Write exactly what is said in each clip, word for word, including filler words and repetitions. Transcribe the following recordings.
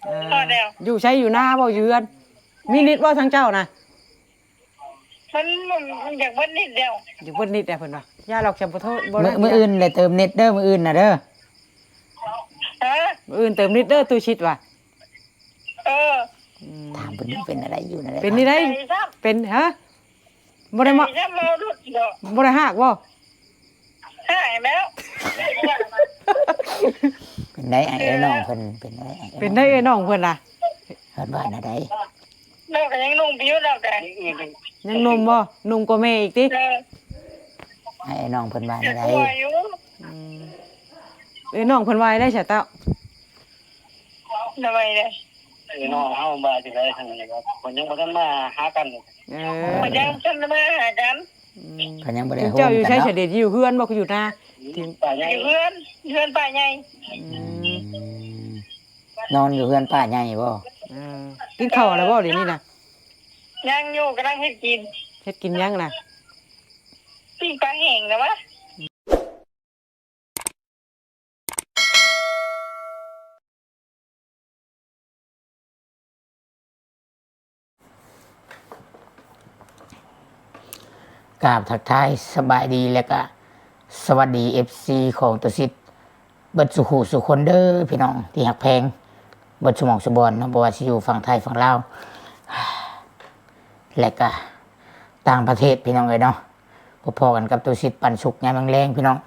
เออ พอแล้ว อยู่ไสอยู่นาบ่อยู่เฮือน มีเน็ตบ่ทางเจ้านะ มัน มันอยากเบิดเน็ตแล้ว อยากเบิดเน็ตแล้วเพิ่นว่า อย่าหรอก ฉันบ่โทษ บ่ มื้อ ได้ มื้ออื่นเลยเติมเน็ตเด้อ มื้ออื่นน่ะเด้อ ฮะ มื้ออื่นเติมเน็ตเด้อ ตู้ชิดว่า เออ อืม ถามเพิ่นเป็นอะไรอยู่นั่นแหละ เป็นนี่ได้ เป็นนี่ได้ เป็น ฮะ บ่ได้มา เป็นนี่ได้ บ่ได้หากบ่ หายแล้ว เป็นได้ไอ้น้องเพิ่น เป็นได้ไอ้ เป็นได้ไอ้น้องเพิ่นล่ะ เพิ่นว่าแนวใด เราก็ยังหนุ่มอยู่ เราก็ ยังหนุ่มบ่ หนุ่มกว่าแม่อีกติ เออ ไอ้น้องเพิ่นว่าแนวใด เด็กกว่าอยู่ อืม เอ้ยน้องเพิ่นว่าได้ซะเต้า ทำไมเนี่ย เอ้ยน้องเฮาว่าจังได๋ทางนี้ครับ เพิ่นยังบ่ทันมาหากัน เออ เพิ่นยังบ่ทันมาหากัน อืม เพิ่นยังบ่ได้ เจ้าอยู่ โฮมกัน ไส เนาะ เสด็จอยู่เฮือนบ่ คืออยู่นา อยู่ป่าใหญ่ อยู่เฮือน เฮือนป่าใหญ่ อืม อืม นอนอยู่เฮือนป้าใหญ่บ่ เออ กินข้าวแล้วบ่เดี๋ยวนี้นะ ยังอยู่ กำลังเฮ็ดกิน เฮ็ดกินหยังนะ ปิ้งปลาแห้งนะวะ กราบทักทายสบายดี และก็สวัสดี เอฟซี ของตุสิทธิ์เบิดสู่ผู้สู่คนเด้อพี่น้องที่ฮักแพง เบิดสู่หม่องสู่บ่อนเนาะ บ่ว่าสิอยู่ฝั่งไทยฝั่งลาว และก็ต่างประเทศพี่น้องเอ้ยเนาะ พบพ้อกันกับตุสิทธิ์ปันสุขยามแลงๆพี่น้อง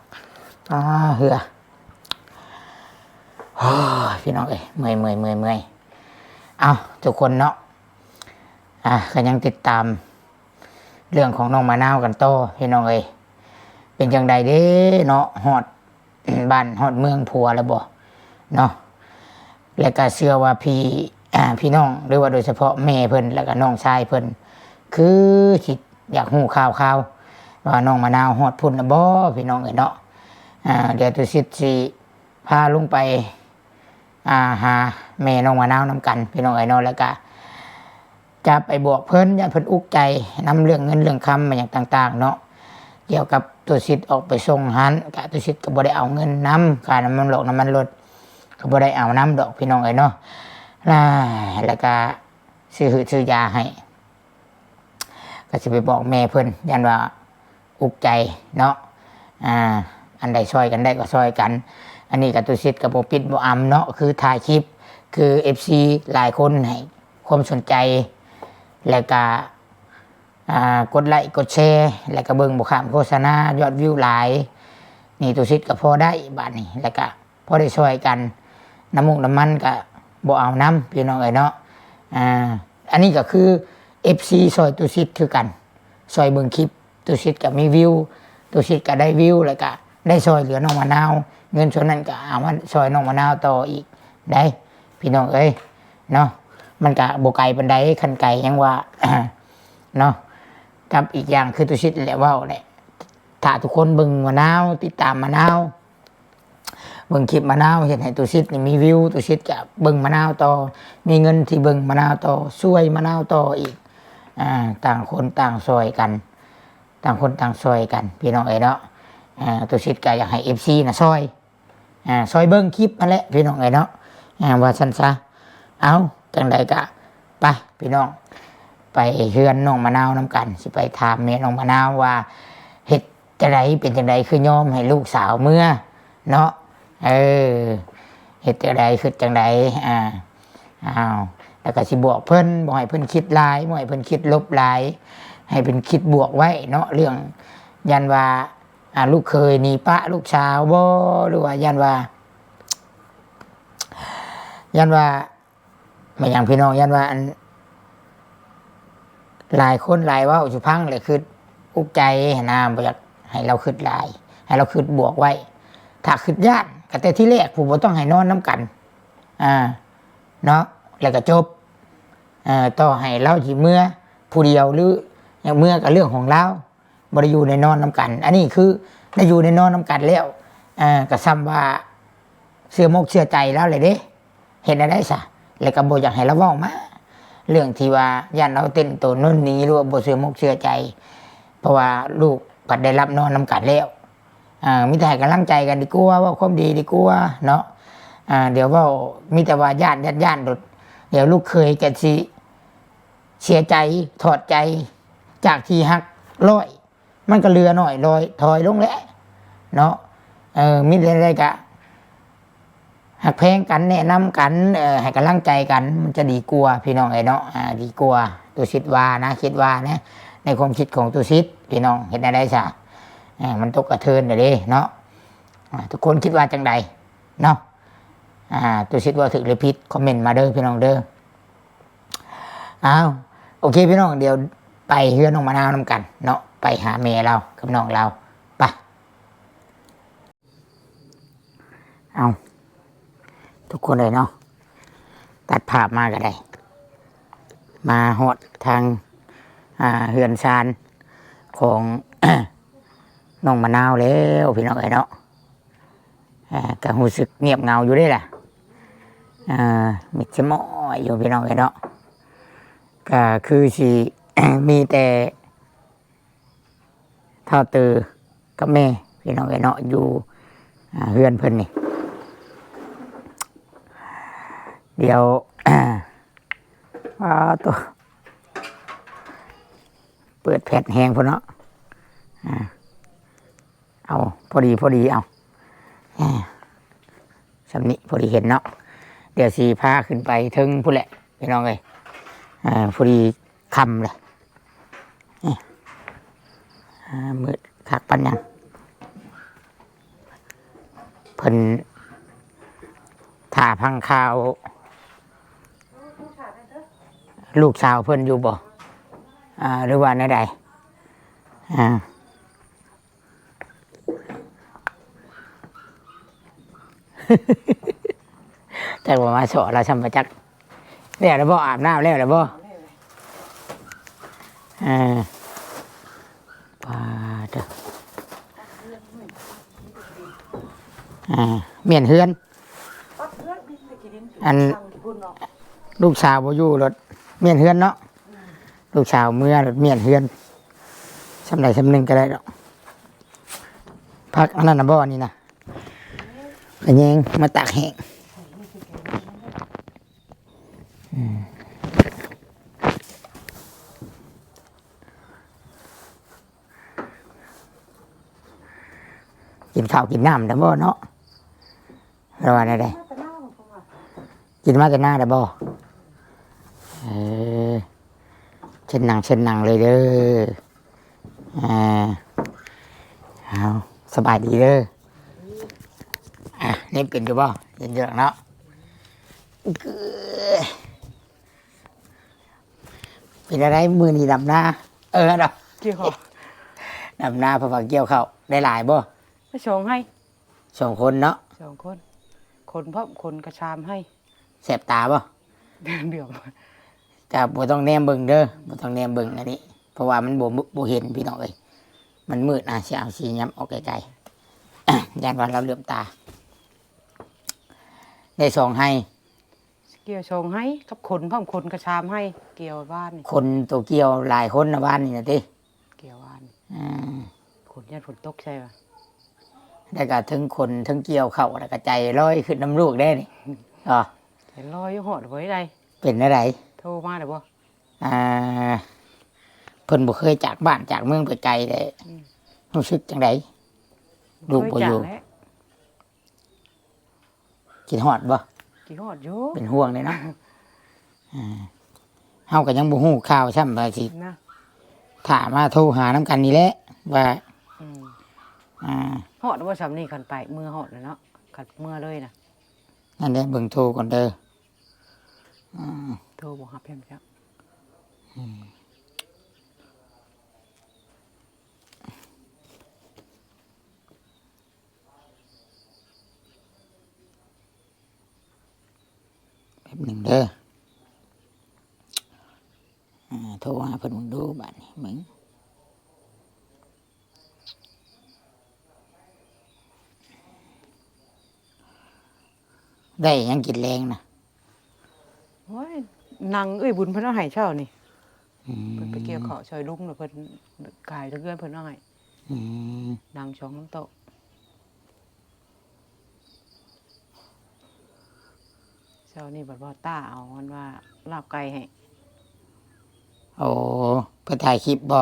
อ่า เหื่อ โอ้ย พี่น้องเอ้ย เมื่อยๆๆๆ เอ้า ทุกคนเนาะ อ่ะ ก็ยังติดตามเรื่องของน้องมะนาวกันต่อพี่น้องเอ้ย เป็นจั่งใดเด้เนาะ ฮอดบ้านฮอดเมืองผัวแล้วบ่เนาะ และก็เชื่อว่าพี่ อ่า พี่น้อง หรือว่าโดยเฉพาะแม่เพิ่น แล้วก็น้องชายเพิ่น คือสิอยากฮู้ข่าวๆ ว่าน้องมะนาวฮอดพุ้นแล้วบ่พี่น้องเอ้ยเนาะ อ่า เดี๋ยวตุสิทธิ์สิพาลงไป อ่า หาแม่น้องมะนาวนำกันพี่น้องเอ้ยเนาะ แล้วก็จะไปบอกเพิ่น ย้านเพิ่นอุกใจนำเรื่องเงินเรื่องคำมาหยังต่างๆเนาะ เกี่ยวกับตุสิทธิ์ออกไปส่งหั้น กะตุสิทธิ์ก็บ่ได้เอาเงินนำ ค่าน้ำมันรถ น้ำมันรถ ก็บ่ได้เอานำดอกพี่น้องเอ้ยเนาะ อ่า แล้วก็ซื้อหืดซื้อยาให้ ก็สิไปบอกแม่เพิ่น ย้านว่าอุกใจเนาะ อ่า อันใดซ่อยกันได้ก็ซ่อยกัน อันนี้ก็ตุสิทธิ์ก็บ่ปิดบ่อำเนาะ คือถ่ายคลิป คือ เอฟซี หลายคนให้ความสนใจ แล้วก็ อ่า กดไลค์กดแชร์ แล้วก็เบิ่งบ่ข้ามโฆษณา ยอดวิวหลาย นี่ตุสิทธิ์ก็พอได้บาดนี้ แล้วก็ พอได้ซ่อยกัน น้ำมูกน้ำมันก็บ่เอานำพี่น้องเอ้ยเนาะ อ่า อันนี้ก็คือ เอฟซี ซ่อยตุสิทธิ์คือกัน ซ่อยเบิ่งคลิป ตุสิทธิ์ก็มีวิว ตุสิทธิ์ก็ได้วิว แล้วก็ได้ซ่อยเหลือน้องมะนาว เงินส่วนนั้นก็เอามาซ่อยน้องมะนาวต่ออีกได้ พี่น้องเอ้ยเนาะ มันก็บ่ไกลปานใด คันไกลยังว่า เนาะ กับอีกอย่างคือตุสิทธิ์แหละเว้าแหละ ถ้าทุกคนเบิ่งมะนาว ติดตามมะนาว เบิ่งคลิปมะนาวเฮ็ดให้ตุสิทธิ์นี่มีวิว ตุสิทธิ์ก็เบิ่งมะนาวต่อ มีเงินที่เบิ่งมะนาวต่อ ซ่อยมะนาวต่ออีก อ่า ต่างคนต่างซ่อยกัน ต่างคนต่างซ่อยกัน พี่น้องเอ้ยเนาะ อ่า ตุสิทธิ์ก็อยากให้ เอฟซี น่ะซ่อย อ่า ซ่อยเบิ่งคลิปนั่นแหละพี่น้องเอ้ยเนาะ อ่า ว่าซั่นซะ เอา จั่งใดก็ไปพี่น้อง ไปเฮือนน้องมะนาวนำกัน สิไปถามแม่น้องมะนาวว่า เฮ็ดจั่งใด เป็นจั่งใด คือยอมให้ลูกสาวเมือเนาะ เออ เฮ็ดจั่งใด คิดจั่งใด อ่า อ้าว แล้วก็สิบอกเพิ่น บ่ให้เพิ่นคิดหลาย บ่ให้เพิ่นคิดลบหลาย ให้เพิ่นคิดบวกไว้เนาะ เรื่องย้านว่า อ่า ลูกเขยหนีปะลูกสาวบ่ หรือว่าย้านว่า ย้านว่า แม่นหยังพี่น้อง ย้านว่าอัน หลายคนหลายเว้า สุพังแหละ คิดอุกใจหั้นนะ บ่อยากให้เราคิดหลาย ให้เราคิดบวกไว้ ถ้าคิดย้าน ก็แต่ทีแรก ผู้บ่ต้องให้นอนนำกัน อ่า เนาะ แล้วก็จบ เอ่อ ต่อให้เราสิเมือผู้เดียว หรืออยากเมือก็เรื่องของเรา บ่ได้อยู่ได้นอนนำกัน อันนี้คือได้อยู่ได้นอนนำกันแล้ว เอ่อ ก็ส่ำว่าเชื่อมกเชื่อใจแล้วเลยเด้ เฮ็ดแนวใดซะ แล้วก็บ่อยากให้เราเว้ามา เรื่องที่ว่าย้านเราเต้นโตนนหนี หรือว่าบ่เชื่อมกเชื่อใจ เพราะว่าลูกพัดได้รับนอนนำกันแล้ว อ่า มีแต่ให้กำลังใจกันดีกว่า เว้าความดีดีกว่าเนาะ อ่า เดี๋ยวเว้า มีแต่ว่าย้าน ย้าน ย้านโลด เดี๋ยวลูกเขยก็สิเสียใจ ถอดใจ จากที่ฮักร้อย มันก็เหลือน้อย ลอย ถอยลงแหละ เนาะ เออ มีแต่ใดก็ฮักแพงกัน แนะนำกัน เออ ให้กำลังใจกัน มันจะดีกว่า พี่น้องเอ้ยเนาะ อ่า ดีกว่า ตุสิทธิ์ว่านะ คิดว่านะ ในความคิดของตุสิทธิ์ พี่น้อง เฮ็ดแนวใดซะ อ่า มันตกกระเทินน่ะเด้เนาะ อ่า ทุกคนคิดว่าจังใดเนาะ อ่า ตุสิทธิ์ว่าถูกหรือผิด คอมเมนต์มาเด้อพี่น้องเด้อ อ้าว โอเคพี่น้อง เดี๋ยวไปเฮือนน้องมะนาวนำกันเนาะ ไปหาแม่ลาวกับน้องลาว ไป เอา ทุกคนเลยเนาะ ตัดภาพมาก็ได้ มาฮอดทาง อ่า เฮือนซานของ น้องมะนาวแล้ว พี่น้องเอ้ยเนาะ อ่า ก็รู้สึกเงียบเหงาอยู่เด้ล่ะ อ่า มิดสมอยอยู่ พี่น้องเอ้ยเนาะ ก็คือสิ มีแต่ เฒ่าตือกับแม่ พี่น้องเอ้ยเนาะ อยู่ อ่า เฮือนเพิ่นนี่ เดี๋ยว อ้า โต เปิดแฟลชแฮงพุ้นเนาะ อ่า เอา พอดี พอดี เอา อ่า ส่ำนี้พอดีเห็นเนาะ เดี๋ยวสิพาขึ้นไปเทิงพุ้นแหละ พี่น้องเอ้ย อ่า พอดีค่ำเลย นี่ อ่า มืดคักปานหยัง เพิ่นถ่าฟังข่าว ลูกสาวเพิ่นอยู่บ่ อ่า หรือว่าแนวใด อ่า จักว่ามาสอลาวซ้ำบ่จัก แล้วล่ะบ่ อาบน้ำแล้วล่ะบ่ เออ ปาดเด้อ อ่า เมี้ยนเฮือน อัน ลูกสาวบ่อยู่โลด เมี้ยนเฮือนเนาะ ลูกสาวเมือโลด เมี้ยนเฮือน ส่ำใดส่ำหนึ่งก็ได้ดอก ผักอันนั้นน่ะบ่ อันนี้นะ ขะแยงมาตากแห้ง อืม กินข้าวกินน้ำแล้วบ่เนาะ หรือว่าแนวใด กินมาแต่นาแล้วบ่ เออ เชิญนั่ง เชิญนั่งเลยเด้อ อ่า เอา สบายดีเด้อ อ่ะ นี่เป็นอยู่บ่ เย็นๆเนาะ เป็นอะไรมื้อนี้ดำนา เออ ดำ เกี่ยวข้าว ดำนา เพราะว่าเกี่ยวข้าวได้หลายบ่ ไปสองไฮ่ สองคนเนาะ สองคน คนพร้อมคนกระชามไฮ่ แสบตาบ่ เหลือง จะบ่ต้องแนมเบิ่งเด้อ บ่ต้องแนมเบิ่งอันนี้ เพราะว่ามันบ่ บ่เห็นพี่น้องเอ้ย มันมืดนะ สิเอาสิยับออกไกลๆ ย่านว่าเราเหลือมตา ได้สองไฮ่ เกี่ยวสองไฮ่ กับคนพร้อมคนกระชามไฮ่ เกี่ยวบ้านนี่ คนตัวเกี่ยวหลายคนนะบ้านนี่นะติ เกี่ยวบ้าน อืม คนย่านฝนตกใช่ปะ แล้วก็เทิงคนเทิงเกี่ยวข้าว แล้วก็ใจลอยขึ้นนำลูกได้นี่ อ๋อ ใจลอยอยู่ฮอดบ่ได้ เป็นอะไร โทรมาแล้วบ่ อ่า เพิ่นบ่เคยจากบ้านจากเมืองไปไกลเลย อืม รู้สึกจังใด ลูกบ่อยู่ เคยจากแล้ว คิดฮอดบ่ คิดฮอดอยู่ เป็นห่วงเลยเนาะ อ่า เฮาก็ยังบ่ฮู้ข่าวซ้ำว่าสิ นะ ถ้ามาโทรหานำกันนี่แหละ ว่า อืม อ่า ฮอดว่าซ้ำนี่คันไป เมือฮอดแล้วเนาะ คันเมือเลยนะ นั่นแหละ เบิ่งโทรก่อนเด้อ อืม โทรบ่ฮับแฮมจ้ะ อืม แป๊บหนึ่งเด้อ อ่า โทรหาเพิ่นมึงดูบัดนี้มึง ได้หยังกินแลงนะ โอ้ย นังเอ้ยบุญเพิ่นเอาให้เช้านี่ อืม เพิ่นไปเกี่ยวข้าวซอยลุงแล้วเพิ่นขายเฮือนเพิ่นเอาให้ อืม นังสองน้ำโต๊ะ เช้านี้บัดบ่าวต้าเอามันว่าลาบไก่ให้ โอ้ เพิ่นถ่ายคลิปบ่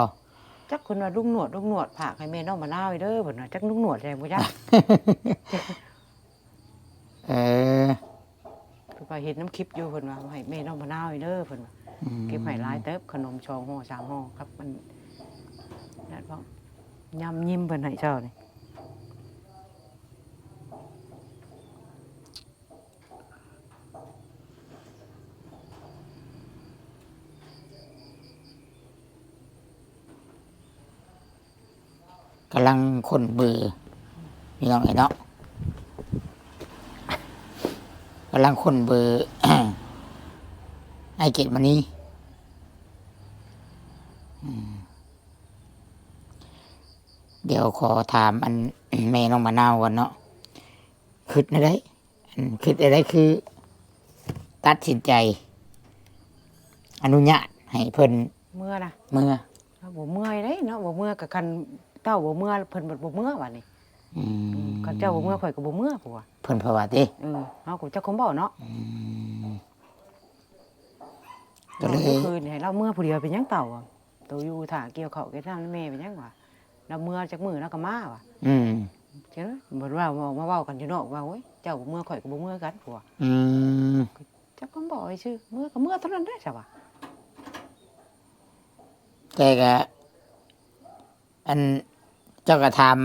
จักเพิ่นว่าลุงหนวด ลุงหนวดฝากให้แม่น้องมะนาวเด้อ เพิ่นว่าจักลุงหนวดแหน่บ่จัก เออ เพิ่นว่าเห็นนำคลิปอยู่ เพิ่นว่าให้แม่น้องมะนาวเด้อ เพิ่นว่า อืม เก็บให้หลายเติบ ขนมสองห่อสามห่อครับ มันนั่นเว้ายำยิ้มเพิ่นให้เช้านี้ กำลังค้นเบอร์ พี่น้องเอ้ยเนาะ กำลังค้นเบอร์ ไอ้เกดมานี้ อืม เดี๋ยวขอถามอัน แม่น้องมะนาวก่อนเนาะ คิดแนวใด อันคิดแนวใดคือ ตัดสินใจ อนุญาตให้เพิ่น เมือนะ เมือ เฮาบ่เมือได้เนาะ บ่เมือก็คันเต้าบ่เมือ เพิ่นบัดบ่เมือบัดนี้ อืม คันเจ้าบ่เมือข่อยก็บ่เมือผัว เพิ่นเพราะว่าติ เออ เฮาก็จักความเว้าเนาะ อืม ก็เลย คืนให้เราเมือผู้เดียวเป็นหยังเต้าอะ โตอยู่ถ่าเกี่ยวข้าวเกี่ยวน้ำแม่เป็นหยังวะ เราเมือจักมื้อเราก็มาว่ะ อืม เจ้าเนาะ บ่ว่าออกมาเว้ากันอยู่นอกว่า โอ๊ย เจ้าบ่เมือข่อยก็บ่เมือกันผัว อืม จักความเว้าซื่อ เมือก็เมือเท่านั้นเด้อ จ้ะวะ แต่ก็ อัน เจ้าก็ถาม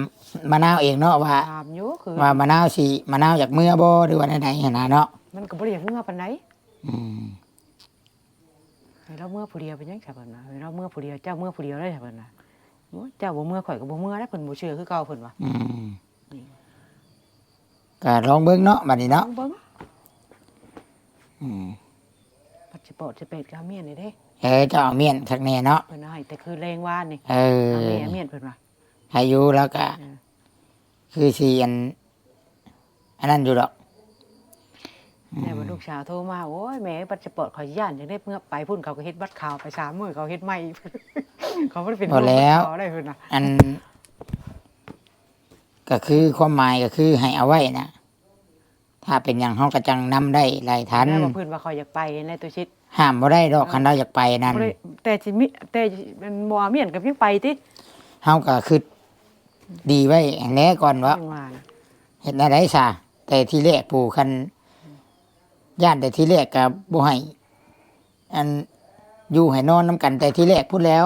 มะนาวเองเนาะว่า ถามอยู่คือ ว่ามะนาวสิ มะนาวอยากเมือบ่ หรือว่าแนวใดหั้นนะเนาะ มันก็บ่ได้อยากเมือปานใด อืม ให้เราเมือผู้เดียวเป็นหยัง จ้ะ เพิ่นว่า ให้เราเมือผู้เดียว เจ้าเมือผู้เดียวได้ จ้ะ เพิ่นว่า โอ๊ย เจ้าบ่เมือข่อยก็บ่เมือแล้ว เพิ่นบ่เชื่อคือเก่า เพิ่นว่า อืม นี่ ก็ลองเบิ่งเนาะ บัดนี้เนาะ ลองเบิ่ง อืม พาสปอร์ต สิบแปด ก็เอาเมียนนี่เด้ เออ เจ้าเอาเมียนคักแน่เนาะ เพิ่นเอาให้แต่คือแรงวานนี่ เออ เอาเมีย เอาเมียนเพิ่นว่า ให้อยู่แล้วก็ เออ คือสิอัน อันนั้นอยู่ดอก แต่ว่าลูกสาวโทรมา โอ๊ย แม่ พาสปอร์ตข่อยย้านจังได้เมือ ไปพุ้นเขาก็เฮ็ดบัตรขาวไปสามมื้อ เขาเฮ็ดใหม่อีก เขาบ่ได้เป็น บ่แล้ว เขาได้เพิ่นน่ะ อัน ก็คือความหมายก็คือให้เอาไว้นะ ถ้าเป็นหยังเฮาก็จั่งนำได้หลายทัน แม่ว่าเพิ่นว่าเขาอยากไปในตัวชิด ห้ามบ่ได้ดอก คันเราอยากไปนั่น บ่ได้ แต่สิมี แต่มันบ่เอาเมียนก็ยังไปติ เฮาก็คิดดีไว้แหน่ก่อนว่า จังว่านะ เฮ็ดแนวใดซะ แต่ทีแรกผู้คัน ย้านแต่ทีแรกก็บ่ให้ อัน อยู่ให้นอนนำกันแต่ทีแรกพุ้นแล้ว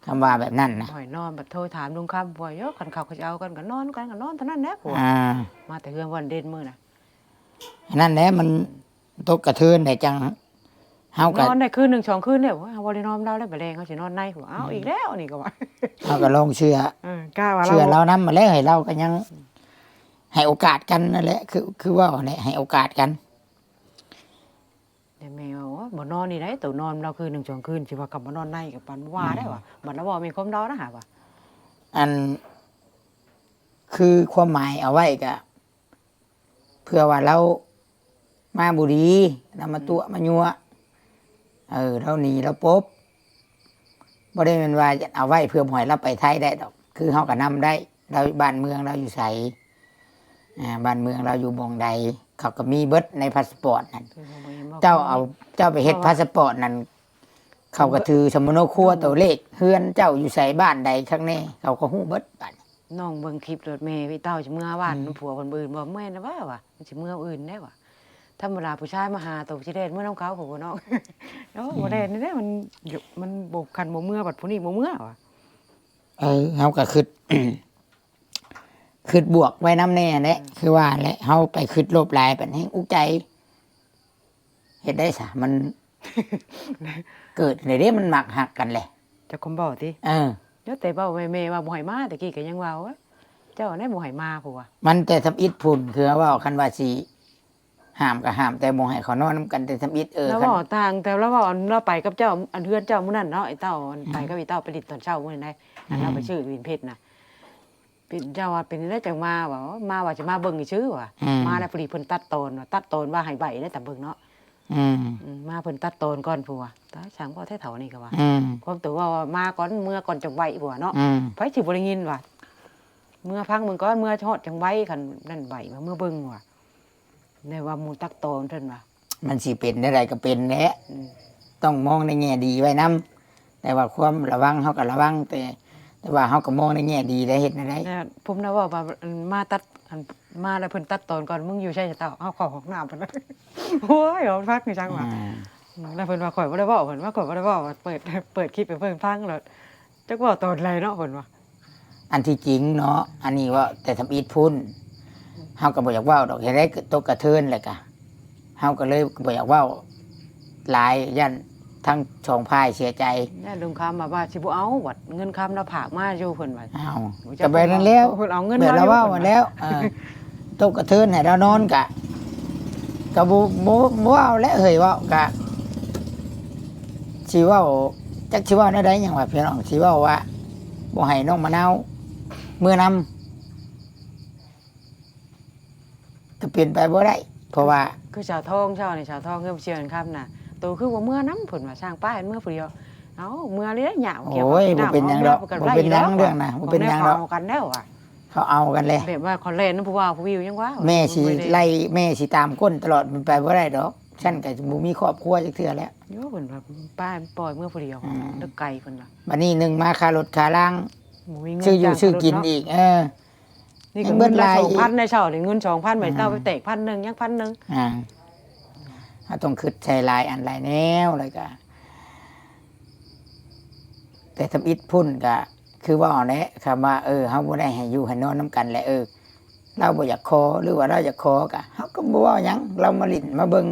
คำว่าแบบนั้นนะ บ่ให้นอน บัดโทรถามลุงคำ ผัว โย คันเขาก็สิเอากันก็นอนกัน ก็นอนเท่านั้นแหละ ผัว อ่า มาแต่เฮือนวันเด่นมื้อน่ะ อันนั้นแหละมันตกกระเทือนได้จั่ง เฮาก็ นอนได้คืนหนึ่งสองคืนเนี่ย โอ้ย เฮาบ่ได้นอนเฮาแล้ว บัดแลงเฮาสินอนใน ผัว เอาอีกแล้วนี่ก็ว่า เฮาก็ลองเชื่อ เออ กล้าว่า เชื่อ เรา เรานำมาแล้ว ให้เราก็ยัง ให้โอกาสกันนั่นแหละ คือ คือเว้าแหละ ให้โอกาสกัน แต่แม่ว่า โอ้ย บ่นอนนี่ได้ ตัวนอนเราคืนหนึ่งสองคืน สิว่ากับบ่นอนในกับปานว่าได้วะ บัดเราเว้ามีความเรานะหาว่า อัน คือความหมายเอาไว้ก็ เพื่อว่าเรามาบ่ดี เรามาตั๋วมายั่ว เออ เราหนีเราปบ บ่ได้แม่นว่าจะเอาไว้เพื่อบ่ให้เราไปไทยได้ดอก คือเฮาก็นำได้ เราบ้านเมืองเราอยู่ไส อ่า บ้านเมืองเราอยู่หม่องใด เขาก็มีเบิดในพาสปอร์ตนั่น คือบ่เห็นบ่ เจ้าเอา เจ้าไปเฮ็ดพาสปอร์ตนั่น เขาก็ถือสมุโนครัวตัวเลข เฮือนเจ้าอยู่ไสบ้านใดคักแน่ เขาก็ฮู้เบิดบัดนี้ น้องเบิ่งคลิปรถแม่พี่เต้าสิเมือบ้าน อืม นำผัวคนอื่น บ่แม่นนะว่าว่ะ มันสิเมืออื่นได้ว่ะ ธรรมดาผู้ชายมาหาโตสิแล่นเมือนำเขา ผัวน้อง โอ้ อืม บ่แล่นนี่แหละ มัน มันบ่ คันบ่เมือ บัดผู้นี้บ่เมือว่ะ เออ เฮาก็คิด คิดบวกไว้นำแน่แหละ อืม คือว่าแหละ เฮาไปคิดลบหลายปานแฮงอุกใจ เฮ็ดได้ซะ มัน เกิดในเด้มันมักฮักกันแหละ จักคำเว้าติ เออ เดี๋ยวแต่เว้าแม่ๆว่าบ่ให้มา ตะกี้ก็ยังว่า โอ๊ย เจ้าแน่บ่ให้มา ผัว มันแต่ทำอิฐพุ้น คือเว้าคันว่าสิห้ามก็ห้าม แต่บ่ให้เขานอนนำกันแต่ทำอิฐ เออ แล้ว คัน เว้าต่าง แต่แล้วเว้าอันเราไปกับเจ้า อันเฮือนเจ้ามื้อนั้นเนาะ ไอ้เต้า อัน อืม ไปกับไอ้เต้าไปหลิ้นตอนเช้ามื้อนั้นได้ อัน อืม เราไปซื้อวินเพชรนะ เป็น เจ้าว่าเป็นได้จังมา ว่ามาว่าสิมาเบิ่งซื่อว่ะ อืม มาแล้วพอดีเพิ่นตัดตอนว่ะ ตัดตอนว่าให้ใบได้แต่เบิ่งเนาะ อืม อืม มาเพิ่นตัดตอนก่อนผัว ตาย ช่างเว้าแท้เฒ่านี่ก็ว่า อืม ความตัวว่ามาก่อน เมือก่อนจังใบผัวเนาะ อืม ไผสิบ่ได้ยินว่ะ เมือพังเบิ่งก่อน เมือฮอดจังใบ คันนั่นใบมา เมือเบิ่งว่ะ ได้ว่าหมู่ตักตอนเพิ่นว่า มันสิเป็นได้ใดก็เป็นแหละ อืม ต้องมองในแง่ดีไว้นำ แต่ว่าความระวังเฮาก็ระวัง แต่ แต่ว่าเฮาก็มองในแง่ดีได้ เฮ็ดแนวใด แล้วผมนะว่าว่าอันมาตัดอันมาแล้วเพิ่นตัดตอนก่อน มึงอยู่ใช่เต้า เฮาเข้าห้องน้ำเพิ่น โอ้ยเอาพักนี่จังหวะ อ่า อืมแล้วเพิ่นว่าข่อยบ่ได้เว้า เพิ่นว่าข่อยบ่ได้เว้า เปิดเปิดคลิปให้เพิ่นฟังแล้วจักเว้าตอนใดเนาะ เพิ่นว่า อันที่จริงเนาะ อันนี้ว่าแต่ทำอิฐพุ้น เฮาก็บ่อยากเว้าดอก เฮ็ดได้ตกกระเทินแหละกะ เฮาก็เลยบ่อยากเว้าหลาย ย่านทั้งสองฝ่ายเสียใจ แน่ลุงคำมาว่าสิบ่เอา วัดเงินคำเราฝากมาอยู่ เพิ่นว่า อ้าว โอ้ย จั ก็แบบนั้นแล้ว เพิ่นเอาเงิน แบบ มา เรา อยู่ เว้า เพิ่น แล้ว เออ ตกกระเทินให้เรานอนกะ ก็บ่บ่บ่เอาแล้วเฮ้ย เว้า กะ สิเว้า จักสิเว้าแนวใดหยังวะพี่น้อง สิเว้าว่าบ่ให้น้องมะนาวเมือนำ ก็เป็นไปบ่ได้ เพราะว่า คือสาวทองเจ้านี่ สาวทองเฮือนเชียงคำน่ะ โตคือบ่เมือนำ เพิ่นว่า ช่างป้าเห็นเมือผู้เดียว เอ้า เมือเลยหยาบเกี่ยว โอ้ย พี่น้ บ่เป็นหยังดอก เมือ บ่เป็นหยังเรื่องน่ะ บ่เป็นหยังดอก ของกันแล้วอ่ะ เขาเอากันเลย แบบว่าขอแล่นนำผู้ว่าผู้วิวยังว่า แม่สิ บ่ได้ ไล่ แม่สิตามก้นตลอด มันไปบ่ได้ดอก ฉันก็บ่มีครอบครัวจักเทื่อแล้ว โยเพิ่นว่าป้าปล่อยเมือผู้เดียว อืม เลิกไกลเพิ่นว่า บัดนี้หนึ่งมาค่ารถค่าล่าง บ่มีเงิน ซื้ออยู่ จ้าง ซื้อกิน รถเนาะ อีก เออ นี่ ยั ก็ งเบิด เงินละ หลาย สองพันในเช้านี่ เงินสองพัน อืม ใบเต้าไปแตกพันหนึ่ง ยังพันหนึ่ง อ่า เฮาต้องคิดใส่หลายอันหลายแนว แล้วก็ แต่ทำอิฐพุ้นก็คือเว้าแหละ คำว่า เออ เฮาบ่ได้ให้อยู่ให้นอนนำกันแหละ เออ เราบ่อยากขอ หรือว่าเราอยากขอก็ เฮาก็บ่เว้าหยัง เรามาหลิ้นมาเบิ่ง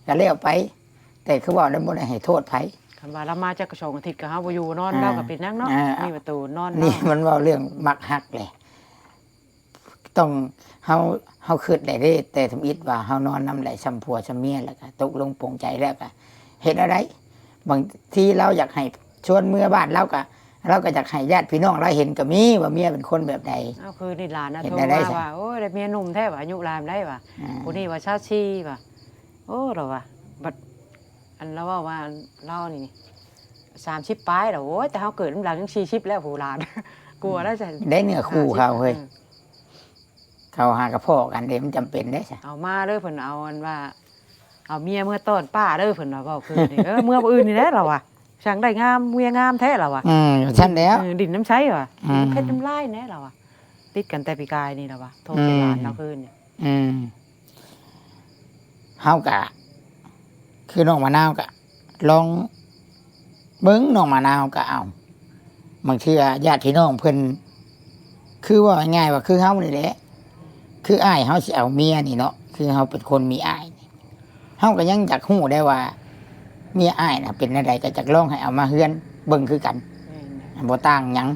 ก็แล้วไป แต่คือเว้าแล้วบ่ได้ให้โทษไผ คันว่าเรามาจักสองอาทิตย์ก็เฮาบ่อยู่นอน อ่า เราก็เป็นหยังเนาะ อ่า มีประตูนอน นี่ เนาะ มันเว้าเรื่องมักฮักแหละ ต้อง เฮา เฮาคิดได้เด้ แต่ทำอิฐว่าเฮานอนนำได้ส่ำผัวส่ำเมีย แล้วก็ตกลงปลงใจแล้วก็เฮ็ดแนวใด บางทีเราอยากให้ชวนเมือบ้าน เราก็ เราก็อยากให้ญาติพี่น้องเราเห็นก็มี ว่าเมียเป็นคนแบบใด เอาคือนี่หลานนะ เห็น โทร ได้ได้ มา ใช่ ว่า โอ้ย ได้เมียหนุ่มแท้ว่ะ อายุหลายได้ว่ะ อ่า ผู้นี้ว่าซาวสี่ว่ะ โอ้ เราว่ะ บัด อันเราว่าว่าเรานี่สามสิบปลายแล้ว โอ้ย แต่เฮาเกิดนำหลังยังสี่สิบแล้ว ผู้หลาน กลัวแล้วจะ ได้เนื้อคู่เขาเฮ้ย ออ เขาหากระเพาะกันเด้ มันจำเป็นได้ซะ เอามาเด้อ เพิ่นเอาอันว่า เอาเมียเมือต้อนป้าเด้อ เพิ่นว่า เว้าคืนนี่ เออ เมือบ่อื่นนี่แหละ เราว่ะ ช่างได้งาม เมียงามแท้ เราว่ะ อืม ซั่นแล้ว เออ ดินน้ำใช้ว่ะ อืม เพชรน้ำลายแน่ เราว่ะ ติดกันแต่ปีกายนี่ เราว่ะ โทร อืม ไปหลานเราคืนนี่ อืม เฮากะ คือน้องมะนาวกะ ลองเบิ่ง น้องมะนาวกะเอา บางเทื่อญาติพี่น้องเพิ่น คือว่าง่ายๆว่าคือเฮานี่แหละ คืออ้ายเฮาสิเอาเมียนี่เนาะ คือเฮาเป็นคนมีอ้ายนี่ เฮาก็ยังอยากฮู้ได้ว่า เมียอ้ายน่ะเป็นแนวใด ก็อยากลองให้เอามาเฮือนเบิ่งคือกัน แม่นนะ บ่ต่างหยัง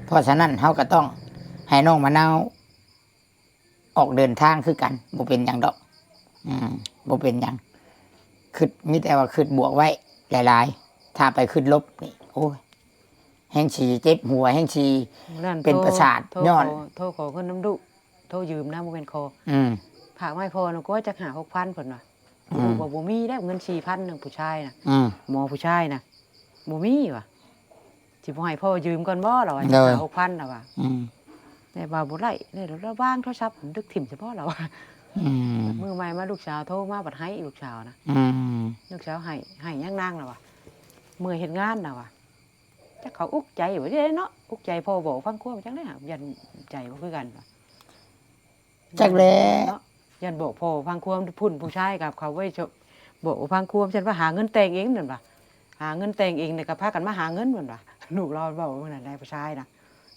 เพราะฉะนั้นเฮาก็ต้องให้น้องมะนาว ออกเดินทางคือกัน บ่เป็นหยังดอก อืม บ่เป็นหยัง คิด มีแต่ว่าคิดบวกไว้หลายๆ ถ้าไปคิดลบนี่ โอ้ย แฮงสิเจ็บหัว แฮงสิ นั่น เป็น โทร ประสาท โทร ย้อน ขอ โทรขอเงินนำดุ โทรยืมนะ บ่แม่นขอ อืม ฝากไว้พ่อนะ ก็จักห้าหกพัน เพิ่นว่า อืม ว่าบ่มีแล้ว เงินสี่พัน นึงผู้ชายน่ะ อืม หมอผู้ชายน่ะ บ่มีว่ะ สิบ่ให้พ่อยืมก่อนบ่ เราว่า โดย ห้าหกพัน เราว่า อืม แต่ว่าบ่ได้ ได้แล้ววางโทรศัพท์ ดึกถิ่มซะบ่ เราว่า อืม มื้อใหม่มาลูกสาวโทรมา บัดให้ลูกสาวนะ อืม ลูกสาวให้ ให้หยังนาง เราว่า เมื่อยเฮ็ดงาน เราว่า จักเขาอุกใจบ่ได้เนาะ อุกใจพ่อบอกฟังความจังได๋ ย่านใจบ่คือกันว่ะ จักแหละ เนาะ ย่านบอกพ่อฟังความ พุ้นผู้ชายกับเขาไว้ชอบบอกฟังความ ฉันว่าหาเงินแต่งเองนั่นว่ะ หาเงินแต่งเองเนี่ยก็พากันมาหาเงินนั่นว่ะ ลูกเราเว้ามื้อนั้นได้ผู้ชายนะ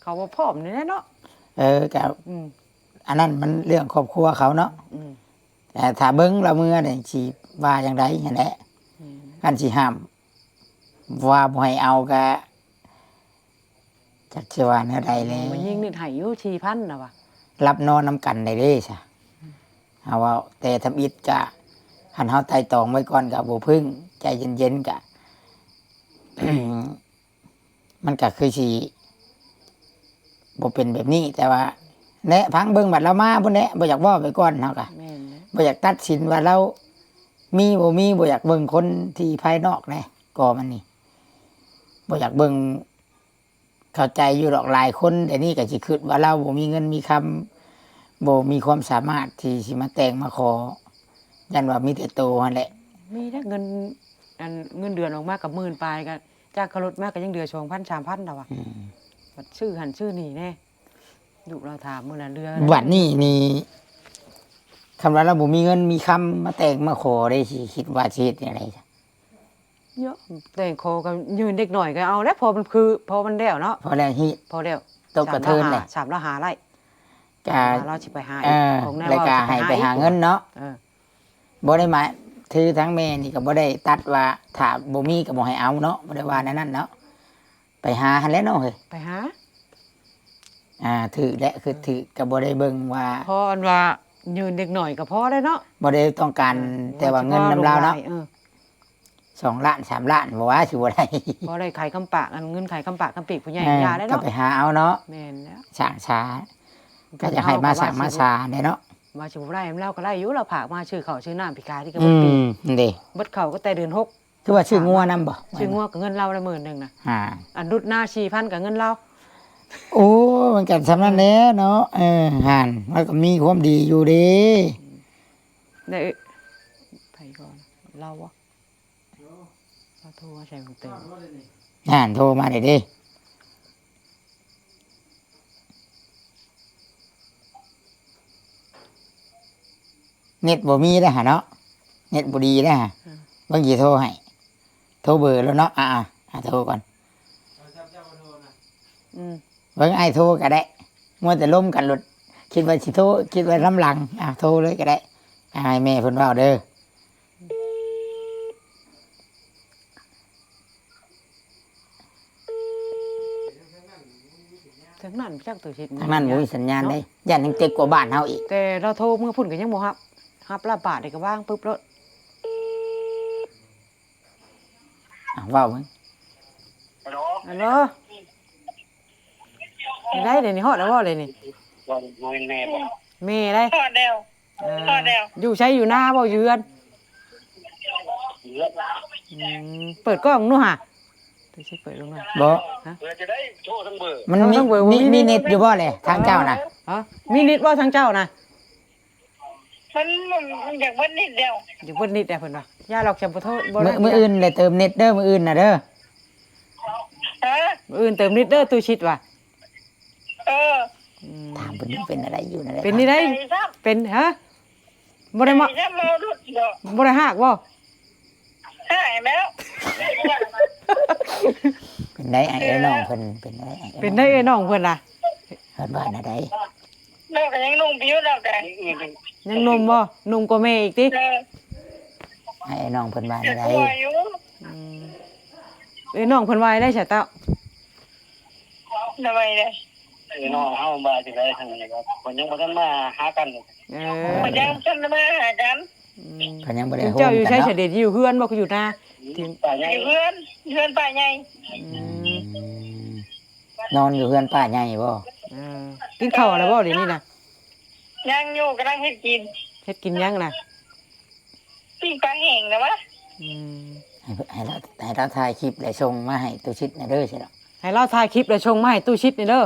เขาว่าพร้อมนี่แหละเนาะ เออ ก็ อืม อันนั้นมันเรื่องครอบครัวเขาเนาะ อืม แต่ถ้าเบิ่งละเมือนี่สิว่าจังได๋หั้นแหละ อืม คันสิห้าม ว่าบ่ให้เอาก็ จักสิว่าแนวใด๋แหละ มันยิ่งนี่ให้อยู่สี่พัน นะว่ะ หลับนอนนำกันได้เด้ซะ เอาเว้าแต่ทำอิฐกะ คันเฮาไตร่ตรองไว้ก่อนกะบ่พึ่ง ใจเย็นๆกะ มันกะคือสิบ่เป็นแบบนี้ แต่ว่า แหละ ฟังเบิ่งบัดเรามาพุ้นแหละ บ่อยากเว้าไปก่อนเฮากะ แม่นนะ บ่อยากตัดสินว่าเรามีบ่มี บ่อยากเบิ่งคนที่ภายนอกแหละ ก็มันนี่ บ่อยากเบิ่ง เข้าใจอยู่ดอก หลายคนเดี๋ยวนี้ก็สิคิดว่าเราบ่มีเงินมีคำ บ่มีความสามารถที่สิมาแต่งมาขอ ยันว่ามีแต่โตหั่นแหละ มีแต่เงิน อัน เงินเดือนออกมากับหมื่นปลาย ก็จ้างขับรถมาก็ยังเหลือสองพัน สามพัน แล้วว่ะ อืม บัดซื้อหั่นซื้อนี่แน่ ลูกเราถามมื้อนั้นเหลือ บัดนี้นี่ คันว่าเราบ่มีเงินมีคำมาแต่งมาขอได้ สิคิดว่าสิเฮ็ดแนวใดซะ เยอะ แต่งขอก็ยืนเด็กน้อยก็เอาแล้ว พอมันคือ พอมันแล้วเนาะ พอแล้ว ฮิ พอแล้ว ตกกระเทินเลย สามล้านห้า สามล้านห้าไร่ ก็ สามล้านห้า เราสิไปหา เออ ของแนว แล้วก็ ว่าสิไปหา ให้ไปหาเงินเนาะ เออ บ่ได้หมาย คือทั้งแม่นี่ก็บ่ได้ตัดว่า ถ้าบ่มีก็บ่ให้เอาเนาะ บ่ได้ว่าแนวนั้นเนาะ ไปหาหั่นแหละเนาะเฮ้ย ไปหา อ่า ถือแหละ คือถือก็บ่ได้เบิ่งว่า พออันว่ายืนเด็กน้อยก็พอแล้วเนาะ บ่ได้ต้องการ เออ แต่ว่าเงินนำลาวเนาะ ว่าสิพอลงหลาย เออ สองล้าน สามล้าน บ่ว่าสิบ่ได้ พอได้ขายคำปาก อันเงินขายคำปากคำปีกผู้ใหญ่ เออ อย่าได้เนาะ ก็ไปหาเอาเนาะ แม่นแล้ว สร้างสา ก็อยากให้มาสร้างมาสาได้เนาะ ว่าสิบ่ได้นำลาวก็ได้อยู่ ลาวฝากมาซื้อข้าวซื้อน้ำปีกายนี่ก็ อื เบิดปี ม นั่นเด้ เบิดข้าวก็แต่เดือนหก คือว่าซื้องัวนำบ่ ซื้องัวก็เงินลาวละหมื่นหนึ่งนะ อ่า อันรุดหน้าสี่พันก็เงินลาว โอ้ มันก็ส่ำนั้นแหละเนาะ เออ หั่น มันก็มีความดีอยู่เด้ ได้ เอ้ย ไผก่อน ลาวบ่ ลาวโทรมาใส่ของเต็ม หั่น โทรมาได้เด้ เน็ตบ่มีเด้อหะเนาะ เน็ตบ่ดีเด้อหะ อืม เบิ่งสิโทรให้ โทรเบอร์แล้วเนาะ อ่าๆ อ่า โทรก่อน อืม เบิ่งอ้ายโทรก็ได้ มัวแต่ลมกันโลด คิดว่าสิโทร คิดว่านำหลัง อ่า โทรเลยก็ได้ อ่า ให้แม่เพิ่นเว้าเด้อ ทางนั้นจักตัวชิด ทางนั้นบ่มีสัญญาณเด้ เนาะ ย่านแฮ่งเต็กกว่าบ้านเฮาอีก แต่ลาวโทรเมือพุ่นก็ยังบ่ฮับ ฮับลาวบาดนี่ก็วางปึ๊บโลด อ่ะ เว้าเบิ่ง ฮัลโหล ฮัลโหล ได้เดี๋ยวนี้ฮอดแล้วบ่เดี๋ยวนี้ ว่าบ่แม่นแม่บ่ แม่ได้ ฮอดแล้ว อ่า ฮอดแล้ว อยู่ไส อยู่นาบ่ อยู่เฮือน เฮือน อืม เปิดกล้องดูหะ เดี๋ยวสิเปิดลงมา บ่ ฮะ เพื่อจะได้โทรทั้งเบอร์ มันมี โทรทั้งเบอร์ มี บ่มี มีเน็ตอยู่บ่แหละ ทางเจ้าน่ะ ฮะ มีเน็ตบ่ทางเจ้าน่ะ มัน มัน มันอยากเบิดเน็ตแล้ว อยากเบิดเน็ตแล้วเพิ่นว่า อย่าหรอก จะบ่โทร บ่ มื้อ ได้ มื้ออื่นได้เติมเน็ตเด้อ มื้ออื่นน่ะเด้อ ฮะ มื้ออื่นเติมเน็ตเด้อ ตู้ชิดว่ะ เออ อืม ถามเพิ่นเป็นอะไรอยู่นั่นแหละ เป็นนี่ได้ ใจซ้ำ เป็น ฮะ บ่ได้มา ใจซ้ำเมาดุดเนาะ บ่ได้ฮากบ่ หายแล้ว เป็นได้ไอ้น้องเพิ่น เป็นได้ไอ้ เป็นได้ไอ้น้องเพิ่นล่ะ เพิ่นว่าแนวใด เราก็ยังหนุ่มอยู่ เราก็ ยังหนุ่มบ่ หนุ่มกว่าแม่อีกติ เออ ไอ้น้องเพิ่นว่าแนวใด กลัวอยู่ อืม เอ้ย น้องเพิ่นว่าได้ซะเต้า ทำไมเนี่ย ไอ้น้องเฮาว่าจังได๋ซั่นนี่ครับ เพิ่นยังบ่ทันมาหากัน เออ เพิ่นยังบ่ทันมาหากัน อืม เพิ่นยังบ่ได้ เจ้าอยู่ไส โฮมกันเนาะ เสด็จอยู่เฮือนบ่ คืออยู่นา ป่าใหญ่ อยู่เฮือน อยู่เฮือนป่าใหญ่ อืม อืม นอนอยู่เฮือนป้าใหญ่บ่ เออ กินข้าวแล้วบ่เดี๋ยวนี้นะ ยังอยู่ กำลังเฮ็ดกิน เฮ็ดกินหยังนะ ปิ้งปลาแห้งนะวะ อืม ให้ ให้เรา ให้เราถ่ายคลิปแล้วส่งมาให้ตู้ชิดแหน่เด้อ สิเนาะ ให้เราถ่ายคลิปแล้วส่งมาให้ตู้ชิดแหน่เด้อ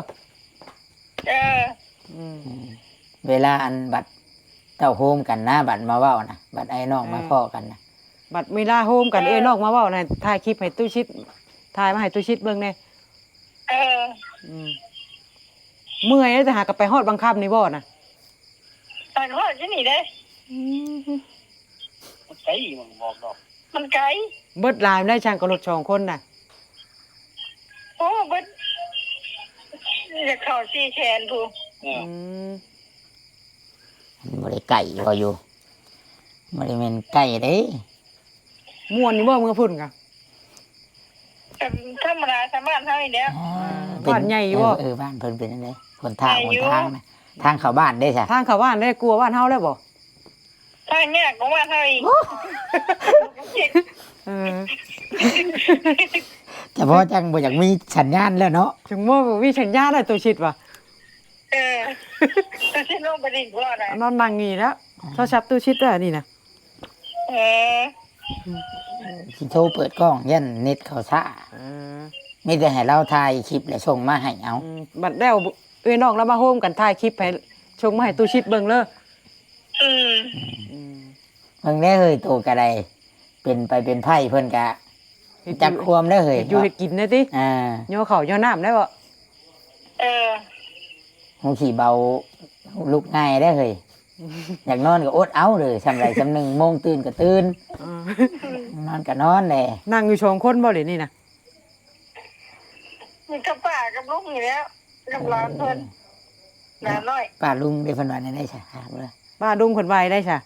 เออ อืม อืม เวลาอันบัดเจ้าโฮมกันนะ บัดมาเว้านะ บัดไอ้น้องมา เออ พ้อกันนะ บัดเวลาโฮมกัน เออ เอ้ยน้องมาเว้านะ ถ่ายคลิปให้ตู้ชิด ถ่ายมาให้ตู้ชิดเบิ่งแหน่ เออ อืม เมื่อยแล้วจะหากลับไปฮอดบังคับนี่บ่นะ ไปฮอดที่นี่เด้ อืม ไกล มันบอกดอก มันไกล เบิดหลายได้ช่างกับรถสองคนน่ะ โอ้ เบิด อยากเข้าสี่แสนพู้น เออ อืม มันบ่ได้ไกลบ่อยู่ บ่ได้แม่นไกลเด้ ม่วนอยู่บ่เมืองพุ่นกะ ก็ธรรมดา สามารถเฮานี่แหละ อ่า อ่า เป็น บ้านใหญ่อยู่บ่ เออ เออ บ้านเพิ่นเป็นจั่งใด๋ หนทาง ใหญ่อยู่ หนทางนะ ทางเข้าบ้านเด้ซะ ทางเข้าบ้านได้กลัวบ้านเฮาแล้วบ่ ทางยากกว่าบ้านเฮาอีก เออ แต่พอจังบ่อยากมีสัญญาณแล้วเนาะ ถึงว่าบ่มีสัญญาณแล้วตัวชิดว่ะ เออ ตัวชิดลงไปดินบ่ได้ นอนนั่งนี่แล้ว โทรศัพท์ตู้ชิดเด้อนี่นะ เออ สิโทรเปิดกล้อง ย่านเน็ตเขาช้า เออ มีแต่ให้เราถ่ายคลิปแล้วส่งมาให้เอา อืม บัดแล้วเอ้ยน้องแล้วมาโฮมกันถ่ายคลิปให้ส่งมาให้ตู้ชิดเบิ่งเลย อืม อืม บิ่งแหน่เฮ้ย โตกะได้ เป็นไปเป็นไผเพิ่นกะ เฮ็ดอยู่ จักความแหน่เฮ้ย เฮ็ดอยู่เฮ็ดกินแหน่ติ อ่า ย่อข้าวย่อน้ำแหน่บ่ เออ ฮู้ขี้เบา ลุกง่ายแหน่เฮ้ย อยากนอนกะอดเอาเด้อ ส่ำใดส่ำหนึ่ง โมงตื่นกะตื่น อ่า นอนกะนอนแหน่ นั่งอยู่สองคนบ่เดี๋ยวนี้นะ มีกับป้ากับลุงอยู่แล้ว กับหลานเพิ่น หลานน้อย ป้าลุงเด้เพิ่นว่าแนวใดซะ ถามเด้อ ป้าลุงเพิ่นว่าได้ซะ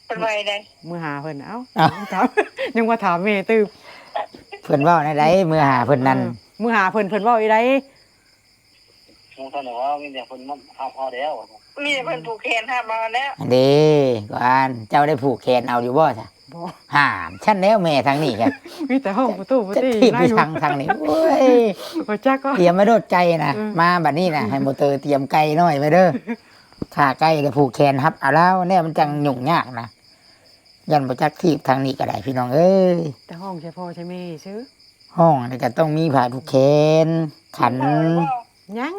เพิ่นว่าได้ มื้อหาเพิ่น เอ้า เอ้า ถาม ยังว่าถามแม่ตื้อ เพิ่นเว้าแนวใด มื้อหาเพิ่นนั่น เออ มื้อหาเพิ่น เพิ่นเว้าอีใด หมู่เท่านั้นว่ามีแต่เพิ่นมารับเอาแล้ว มีแต่เพิ่นผูกแขนรับเอาแล้ว อันเด้ ก่อน เจ้าได้ผูกแขนเอาอยู่บ่ซะ บ่ ห้าม ฉันแล้วแม่ทางนี้กะ มีแต่ห้องประตูประ จะ ตี ถีบไป นั่งอยู่ ทาง ทางนี้ โอ้ย บ่จักก็ เตรียมไว้โลดไก่นะ เออ มาบัดนี้นะ ให้โมเตอร์เตรียมไก่น้อยไว้เด้อ ถ้าไก่ได้ผูกแขนรับเอาแล้ว แนวมันจังยุ่งยากนะ ย่านบ่จักถีบทางนี้กะได้พี่น้องเอ้ย แต่ห้องใส่พ่อใส่แม่ซื่อ ห้องนี่กะต้องมีผ้าผูกแขน ขัน ยัง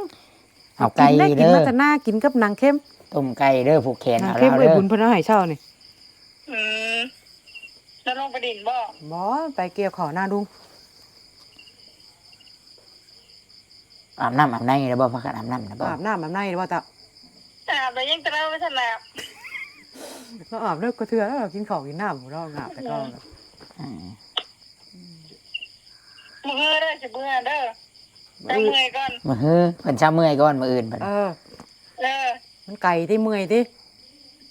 เอาไก่ กินได้ กิน เด้อ มาแต่หน้า กินกับหนังเค็ม ต้มไก่เด้อ ผูกแขน หนัง เอา เค็ม แล้ว เอ้ย เด้อ บุญเพิ่นเอาให้เช้านี่ อืม แล้วลงไปดินบ่ บ่ ไปเกี่ยวข้าวนาลุง อาบน้ำอาบในแล้วบ่ พากันอาบน้ำแล้วบ่ อาบน้ำอาบในแล้วบ่เจ้า อาบแล้วยังแต่เราไม่ทันอาบ เราอาบเลิกก็เทื่อแล้ว เรากินข้าวกินน้ำ เราอาบแต่เก่าแล้ว อืม มื้อเด้อ สิเมื่อเด้อ เช้าเมื่อยก่อน มื้อ เพิ่นเช้าเมื่อยก่อน มื้ออื่นเพิ่น เออ เออ มันไกลติ เมื่อยติ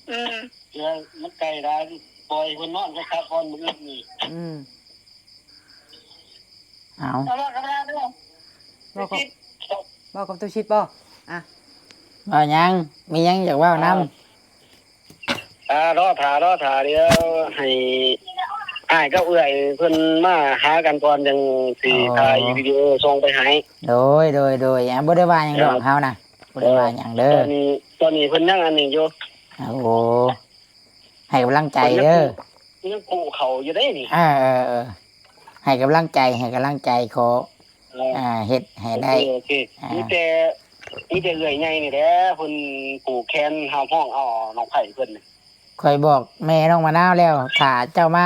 อืม เดี๋ยวมันไกลหลาย ปล่อยเพิ่นนอนก็พักผ่อนมื้ออื่นนี่ อืม เอา เอาว่ากันมาเด้อ เว้ากับ เว้ากับตู้ชิดบ่ อ่ะ เว้าหยัง มีหยังอยากเว้านำ อ่า อ่า รอถ่า รอถ่า เดี๋ยวให้อ้ายกับเอื้อยเพิ่นมาหากันก่อน จั่งสิ อ๋อ ถ่ายวิดีโอส่งไปให้ โดย โดย โดย อ่ะ บ่ได้ว่าหยังดอก ครับ เฮานะ บ่ได้ว่าหยังเด้อ ตอนนี้ ตอนนี้เพิ่นยังอันนี้อยู่ โอ้ ให้กำลังใจเด้อ เพิ่นยังกู้ ยังกู้เขาอยู่เด้นี่ เออ เออ เออ ให้กำลังใจ ให้กำลังใจ ขอ เออ อ่า เฮ็ดให้ได้ โอเค โอเค อ่า มีแต่ มีแต่เอื้อยใหญ่นี่แหละ เพิ่นผูกแขนเฮาฮ้องเอาน้องไผ่เพิ่นน่ะ ข้อยบอกแม่น้องมะนาวแล้ว ถ้าเจ้ามา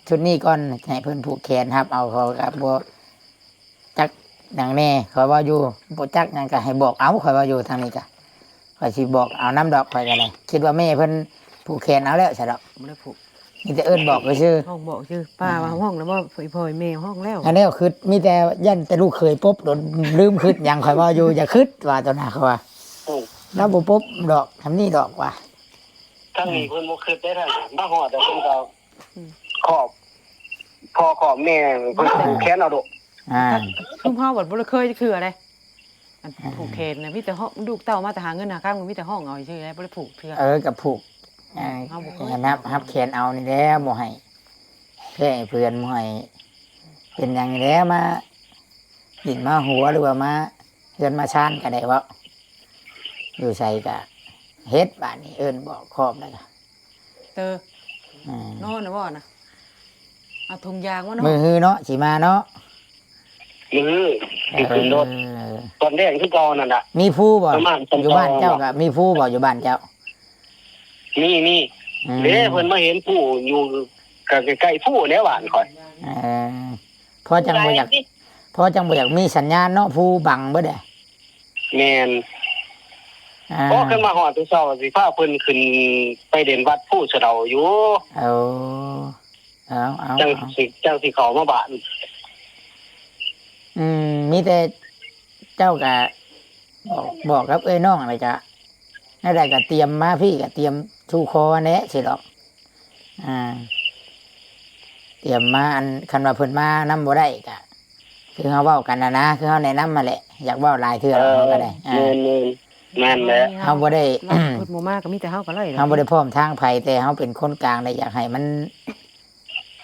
ชุดนี้ก่อน ให้เพิ่นผูกแขนรับเอา เขาก็บ่จักหยังแน่ ข้อยเว้าอยู่ บ่จักหยังก็ให้บอกเอา ข้อยเว้าอยู่ทางนี้ก็ ข้อยสิบอกเอานำดอก ข้อยก็ได้ คิดว่าแม่เพิ่นผูกแขนเอาแล้วซะดอก บ่ได้ผูก มีแต่เอิ้นบอกซื่อ ฮ้องบอกซื่อ ป้า อ่า ว่าฮ้องแล้วบ่ พ่อแม่ฮ้องแล้ว อันนี้ก็คือมีแต่ย่านแต่ลูกเขยปบ โดนลืมคิดหยัง ข้อยเว้าอยู่ อย่าคิดว่าตอนนั้น ข้อยว่า อืม แล้วบ่ปบดอก ทำนี่ดอกว่า ทางนี้เพิ่นบ่คิดได้ทางนั้น มาฮอดแล้วเพิ่นก็ อืม ขอบ พ่อขอบแม่เพิ่นผูกแขนเอาโดด อ่า ซุมเฮาบัดบ่ได้เคยจักเทื่อเด้ อัน อ่า ผูกแขนน่ะ มีแต่ฮ้อง ลูกเต้ามาแต่หาเงินหาคำ ก็มีแต่ฮ้องเอาซื่อๆ บ่ได้ผูกเทื่อ เออ ก็ผูก อ่า เฮาบ่เคย รับ รับแขนเอานี่แหละ บ่ให้แพ้เพื่อน บ่ให้เป็นหยังนี่แหละ มาดินมาหัว หรือว่ามาเฮือนมาชานก็ได้เว้า อยู่ไสก็เฮ็ด บาดนี้เอิ้นบอกครอบแล้วก็ เตอ อืม นอนน่ะบ่นะ เอาถุงยางมาเนาะ มื้อฮือเนาะ สิมาเนาะ มื้อฮือ สิขึ้นรถ เออ ตอนแรกคือเก่านั่นน่ะ มีภูบ่ ประมาณ อยู่บ้านเจ้า เก่า ก็มีภูบ่ อยู่บ้านเจ้า มี มี อืม เด้ เพิ่นมาเห็นภูอยู่ ก็ใกล้ๆภูแล้วบ้านข่อย เออ พอจังบ่อยาก หลายที่ พอจังบ่อยากมีสัญญาณเนาะ ภูบังเบิดเด้ แม่น อ่า พอขึ้นมาฮอดแต่เช้า สิพาเพิ่นขึ้นไปเล่นวัดภูสะเดาอยู่ เอา เอา เอา จั่ง เอา สิ จั่งสิเข้ามาบ้าน อืม มีแต่เจ้าก็บอก บอกกับเอ้ยน้อง แล้วก็ แนวใดก็เตรียมมาพี้ ก็เตรียมชูคอแหน่สิดอก อ่า เตรียมมา อัน คันว่าเพิ่นมานำบ่ได้ก็ คือเฮาเว้ากันน่ะนะ คือเฮาแนะนำมาแหละ อยากเว้าหลายเทื่อ เออ เฮาก็ได้ อ่า แม่นๆ นั่นแหละ เฮาบ่ได้ เพิ่นบ่มาก็มีแต่เฮาก็ไล่ เฮาบ่ได้พร้อมทางไผ แต่เฮาเป็นคนกลาง และอยากให้มัน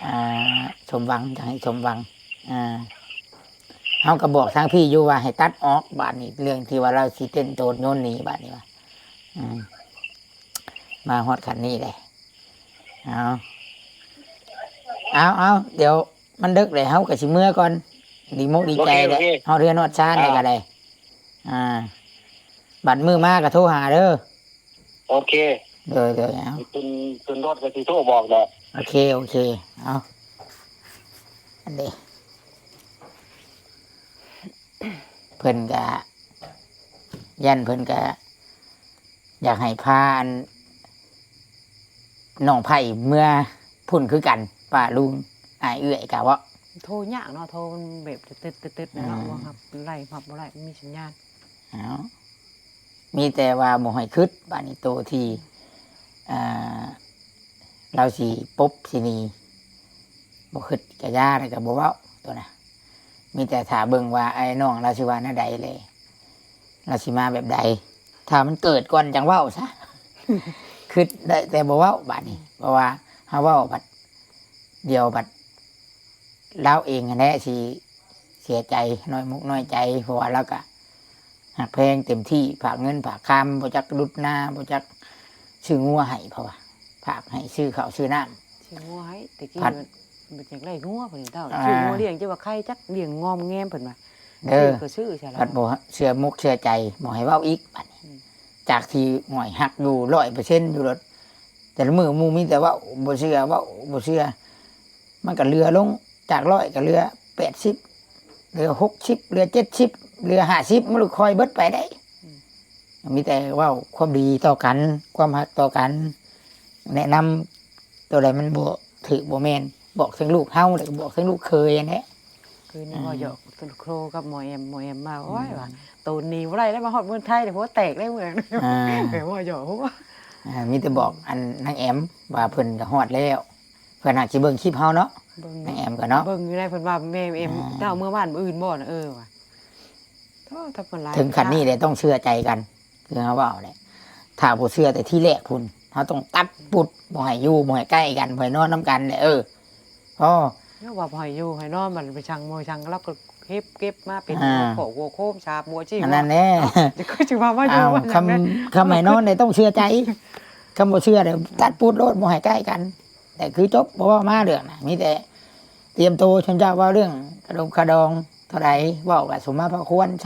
อ่า สมหวัง อยากให้สมหวัง อ่า เฮาก็บอกทางพี้อยู่ว่าให้ตัดออก บาดนี้เรื่องที่ว่าเราสิเต้นโตนโยนหนี บาดนี้ว่า อืม มาฮอดขั้นนี้เลย เอา เอา เอา เดี๋ยวมันดึกเลย เฮาก็สิเมือก่อน ดีมกดีใจเลย โอเค โอเค ฮอดเฮือนฮอดซานเลย อ่า ก็ได้ อ่า บัดมื้อมาก็โทรหาเด้อ โอเค โดย โดย เอา ขึ้น ขึ้นรถก็สิโทรบอกแหละ โอเค โอเค เอา อันนี้ เพิ่นก็ ย่านเพิ่นก็ อยากให้พาอัน น้องไผ่เมือพุ้นคือกัน ป้าลุง อ้ายเอื้อยกะเว้า โทรยากเนาะ โทรมันแบบตึ๊ดๆๆๆเนาะ อืม บ่รับ ไลน์รับบ่ได้ มันมีสัญญาณ เอา มีแต่ว่าบ่ให้คิด บาดนี้โตที่ อ่า ลาวสิปบสิหนี บ่คิดกะย่า แล้วก็บ่เว้า โตนะ มีแต่ถ้าเบิ่งว่าอ้ายน้องลาวสิว่าแนวใดแหละ ลาวสิมาแบบใด ถ้ามันเกิดก่อนจั่งเว้าซะ คิดได้แต่บ่เว้า บาดนี้ เพราะว่าเฮาเว้าบัดเดียวบัด ลาวเองหั้นแหละสิเสียใจ น้อยมกน้อยใจ เพราะว่าลาวก็ฮักแพงเต็มที่ ฝากเงินฝากคำ บ่จักหลุดหน้า บ่จักซื้องัวให้ เพราะว่าฝากให้ซื้อข้าวซื้อน้ำ ซื้องัวให้ แต่กี้ พัด มัน มันอยากได้งัวเพิ่นเฒ่า อ่า ซื้องัวเลี้ยง จะว่าใครจักเลี้ยงงอมแงมเพิ่นว่า เด้อ ซื้อก็ซื้อซะแล้ว พัดบ่เชื่อมกเชื่อใจ บ่ให้เว้าอีก บาดนี้ อืม จากที่ห่วยฮักอยู่ร้อยเปอร์เซ็นต์อยู่โลด แต่ละมื้อหมู่มีแต่เว้า บ่เชื่อ เว้า บ่เชื่อ มันก็เหลือลง จากร้อยก็เหลือแปดสิบ เหลือหกสิบ เหลือเจ็ดสิบ เหลือห้าสิบ มันค่อยเบิดไปได้ มีแต่เว้าความดีต่อกัน ความฮักต่อกัน แนะนำตัวใดมันบ่ถืกบ่แม่น บอกถึงลูกเฮา แล้วก็บอกถึงลูกเขยหั้นแหละ คืนนี้เว้าหยอกโคกับหมอแอม หมอแอมมา โอ้ย ว่าโตหนีบ่ได้แล้ว มาฮอดเมืองไทย เดี๋ยวหัวแตกได้เมือง อ่า แบบเว้าหยอกหัว อ่า มีแต่บอกอันนางแอมว่าเพิ่นก็ฮอดแล้ว เพิ่นอาจสิเบิ่งคลิปเฮาเนาะ เบิ่ง นางแอมก็เนาะ เบิ่งอยู่ได้ เพิ่นว่าแม่แอม อ่า เจ้าเมือบ้านมื้ออื่นบ่น่ะ เออว่ะ โธ่ ถ้าเพิ่นหลาย ถึงขั้นนี้เลยต้องเชื่อใจกัน คือเฮาเว้าแหละ ถ้าบ่เชื่อแต่ที่แรกพุ้น เฮาต้องตัดปุด บ่ให้อยู่ บ่ให้ใกล้กัน บ่ให้นอนนำกันแหละ เออ พอ เนาะ ว่าบ่ให้อยู่ให้นอน มันไปชังมวยชัง แล้วก็เก็บ เก็บมาเป็น อ่า ขอหัวโคม สาบบัวจี้ อันนั้นแหละ จะคือสิว่ามาอยู่ อ้าว ว่า คำ คำให้นอนเนี่ยต้องเชื่อใจ คำบ่เชื่อเนี่ยตัดปุดโลด บ่ให้ใกล้กัน แต่คือจบ บ่ว่ามาเรื่องน่ะ มีแต่เตรียมโต ชมเจ้าว่าเรื่องกระดงกระดองเท่าใด เว้าก็สมมาพระควร ช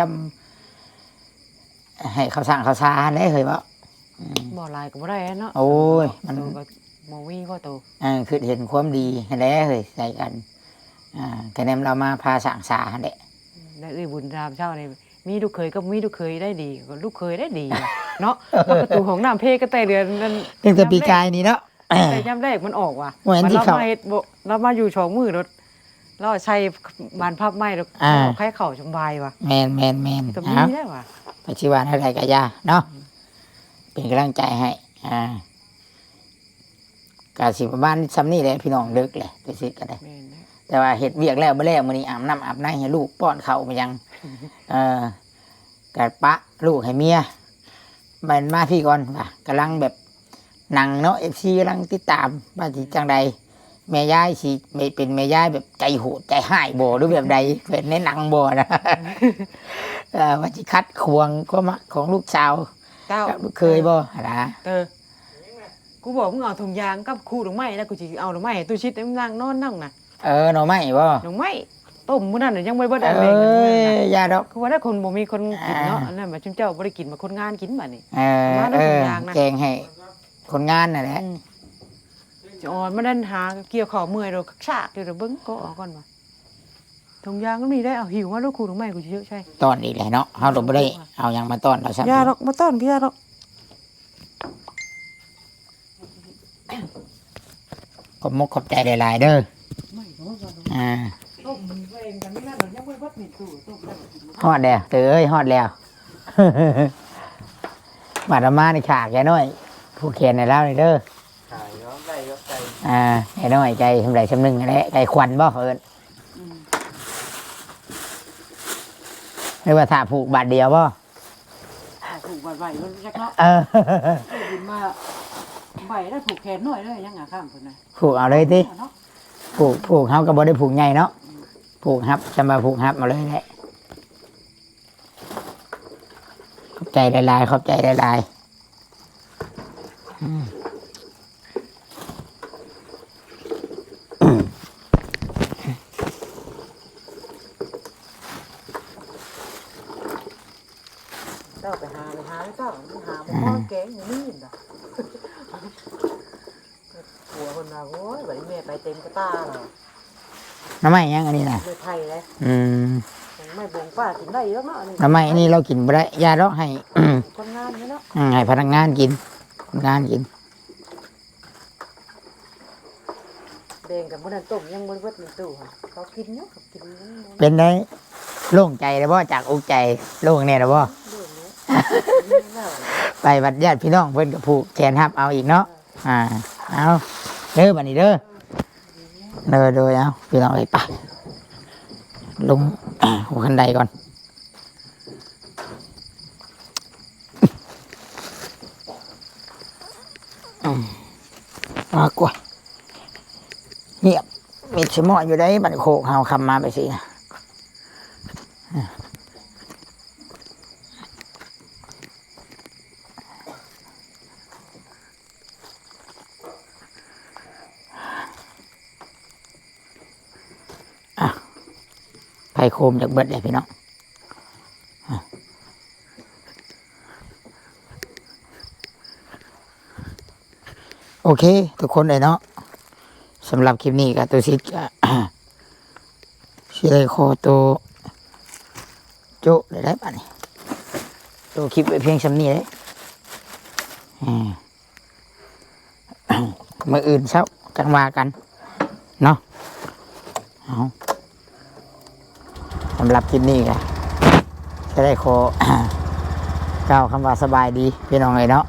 ำ ให้เขาสร้างเขาสาหั้นแหละ เฮ้ย เว้า อืม บ่หลายก็บ่ได้เนาะ โอ้ย มัน โตก็บ่มีพอโต เออ คือเห็นความดีหั้นแหละ เฮ้ย ใส่กัน อ่า คะแนนเรามาพาสร้างสาหั้นแหละ ได้เอ้ยบุญรามเช้านี่ มีลูกเขยก็มีลูกเขยได้ดี ก็ลูกเขยได้ดีว่ะ เนาะ เปิดประตูห้องน้ำเพก็แต่เดือนนั้น ตั้งแต่ปีกายนี่เนาะ แต่ยามแรกมันออกว่ะ แหวนที่ มัน เขา เรามาเฮ็ดบ่ เรามาอยู่สองมื้อรถ เราใส่บานพับไม้แล้ว อ่า ใครเข้าสบายว่ะ แม่น แม่น แม่น ก็มี เอา แล้วว่ะ ปัจจุบันอะไรก็อย่าเนาะ เป็นกำลังใจให้ อ่า กะสิประมาณส่ำนี้แหละ พี่น้อง เลิกแหละ ไปซื้อก็ได้ แม่นนะ แต่ว่าเฮ็ดเวียกแล้ว บ่แล้ว มื้อนี้อาบน้ำอาบในให้ลูก ป้อนข้าวมายัง เอ่อ กะปะลูกให้เมีย มันมาพี่ก่อนว่ะ กำลังแบบนั่งเนาะ เอฟซี กำลังติดตาม ว่าสิจั่งใด แม่ยายสิเป็นแม่ยายแบบใจโหดใจฮ้ายบ่ หรือแบบใด เป็นในหนังบ่นะ เอ่อ ว่าสิขัดขวางความมักของลูกสาว เต้า กับลูกเขยบ่หั้นนะ เออ กูบอกมึงเอาถุงยางกับคู่ดอกไม้แล้ว กูสิเอาดอกไม้ให้ตู้ชิดให้มึงนั่งนอนนั่งน่ะ เออ หน่อไม้บ่ ดอกไม้ต้มมื้อนั้นน่ะยังบ่ได้เบิด เอ อันเลย อ อย่าดอก คือว่าถ้าคนบ่มีคนกินเนาะ อ่า อันนั้นมาชุมเจ้าบ่ได้กิน มาคนงานกินบัดนี้ เออ มาแล้ว เออ ถุงยางนะ แกงให้คนงานนั่นแหละ อืม จะอ่อนมาดันหาเกี่ยวข้าวเมื่อยดอก ซากอยู่แต่เบิ่งก็เอาก่อนว่ะ ถุงยางก็มีได้ เอาหิวมาลูก คู่ดอกไม้กูสิเยอะใช่ ต้อนอีกแล้วเนาะ เฮาก็บ่ได้เอาหยังมาต้อนเราซ้ำ อย่าดอก มาต้อนพี่อย่าดอก ขอบมกขอบใจหลายๆเด้อ ไม่รู้ว่า อ่า ต้มเองกันนี่นะ ยังไม่เบิดนี่ตู้ต้มแล้ว ฮอดแล้ว เตอเอ้ย ฮอดแล้ว มาดมานี่ฉากยายน้อย ผู้เขียนให้เรานี่เด้อ ขายเนาะ ได้ก็ใจ อ่า ยายน้อยใจสำใดสำหนึ่งนั่นแหละ ใจควันบ่เอิ้น อืม หรือว่าถ้าผูกบาทเดียวบ่ ผูกไว้ไว้มันจักเนาะ เออ บินมาใบได้ผูกแขนหน่อยเลยยังอ่ะข้ามคนนะ ผูกเอาเลยติ เนาะ ผูก ผูกเฮาก็บ่ได้ผูกใหญ่เนาะ ผูกฮับ จำว่าผูกฮับเอาเลยแหละ ขอบใจหลายๆ ขอบใจหลายๆ อืม เจ้าไปหาไปหาเจ้ามันหาบ่พอแกงอยู่นี่น่ะ โอ้ย บัดนี้แม่ไปเต็มกระตาแล้ว หน่อไม้หยังอันนี้นะ ไม่ไผ่เลย อืม ไม่บ่งป้ากินได้แล้วเนาะอันนี้ หน่อไม้อันนี้เรากินบ่ได้ ยาดอกให้ คนงานนี่เนาะ อืมให้พนักงานกิน คนงานกิน แบ่งกับมื้อนั้นต้มยังบ่เบิดในตู้หั่นเขากินเนาะเขากินยังบ่ เป็นได้โล่งใจแล้วบ่ จากอุกใจโล่งแน่แล้วบ่ เรื่องนี้นี่เนาะ ไปบัดญาติพี่น้องเพิ่นก็ผูกแขนฮับเอาอีกเนาะ อ่า เอาเด้อบัดนี้เด้อ โดยโดยเอาพี่น้องเอ้ยไป ลง อ่า หัวคันไดก่อน อืมมากกว่า เงียบ มีสมออยู่ได้บัดโคกเฮาคำมาไปสินะ อ่ะ ไฟโคมจากเบิดเลยพี่น้อง อ่ะ โอเค ทุกคนเลยเนาะ สำหรับคลิปนี้ก็ตัวซิดก็ สิได้ขอตัวโจ้ได้ได้ป่ะนี่ ตัวคลิปไว้เพียงส่ำนี้เลย อืม มื้ออื่นเช้าจังว่ากัน เนาะ เอา สำหรับคลิปนี้ก็จะได้ขอ กล่าวคำว่าสบายดีพี่น้องเอ้ยเนาะ